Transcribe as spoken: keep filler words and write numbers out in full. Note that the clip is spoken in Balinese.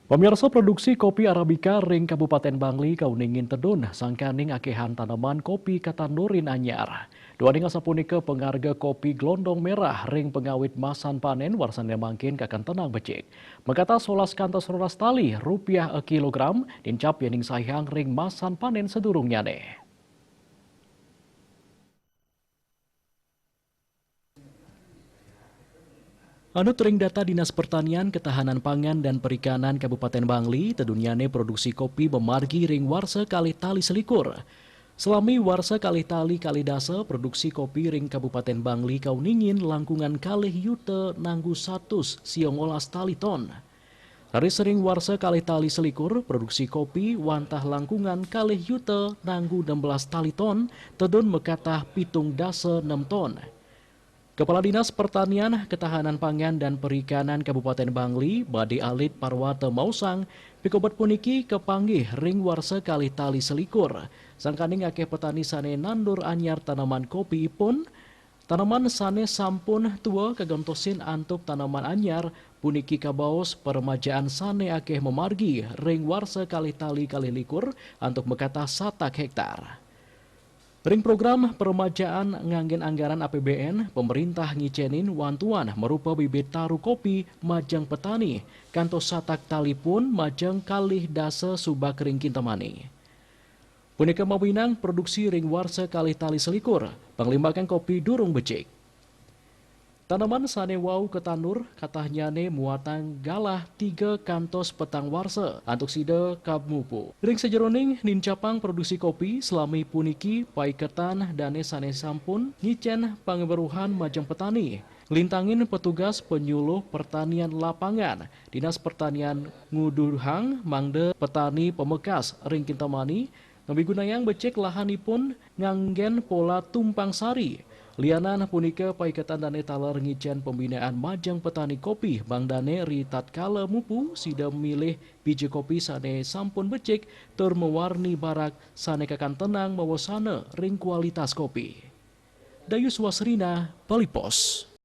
Pamirsa, produksi kopi Arabica ring Kabupaten Bangli kauningin tedun, sangkaning akehan taneman kopi katandurin anyar. Duaning asapunika pangarga kopi glondong merah ring pangawit masan panen warsane mangkin kakentenang becik. Makatah solas kantos roras tali rupiah a kilogram, nincap yening saihang ring masan panen sadurungnyane. Anut ring data Dinas Pertanian, Ketahanan Pangan dan Perikanan Kabupaten Bangli, tedunnyane produksi kopi mamargi ring warsa kalih tali selikur. Salami warsa kalih tali kalih dasa, produksi kopi ring Kabupaten Bangli kauningin langkungan kalih yuta nanggu satus sia ngolas tali ton. Raris ring warsa kalih tali selikur, produksi kopi wantah langkungan kalih yuta nanggu enam belas tali ton, tedun makatah pitung dasa nem ton. Kepala Dinas Pertanian, Ketahanan Pangan dan Perikanan Kabupaten Bangli, Bade Alit Parwata maosang, pikobet puniki kapanggih ring warsa kalih tali selikur. Sangkaning akeh petani sane nandur anyar taneman kopi ipun, taneman sane sampun tua kagentosin antuk taneman anyar, puniki kabaos paremajaan sane akeh mamargi ring warsa kalih tali kalih likur antuk makatah satak hektar. Ring program paremajaan nganggen anggaran A P B N, pemerintah ngicenin wantuan marupa bibit taru kopi majeng petani, kantos satak talipun majeng kalih dasa subak ring kintemane. Punika mawinan produksi ring warsa kalih tali selikur, panglimbakang kopi durung becik. Taneman sane wau katandur, katahnyane muatang galah tiga kantos petang warsa antuk sida kamupu. Ring sajeroning nincapang produksi kopi, salami puniki paiketan dane sane sampun ngicen pangweruhan majeng petani. Nglintangin petugas penyuluh pertanian lapangan, Dinas Pertanian nguduhang mangda petani pamekas ring kintemani ngamigunayang becik lahanipun nganggen pola tumpang sari. Lianan punika, paiketan dane taler ngicen pembinaan majeng petani kopi, mangdane ritatkala mupu sida milih biji kopi sane sampun becik tur mawarni barak sane kakantenang mawasana ring kualitas kopi. Dayus Wasrina, Bali Post.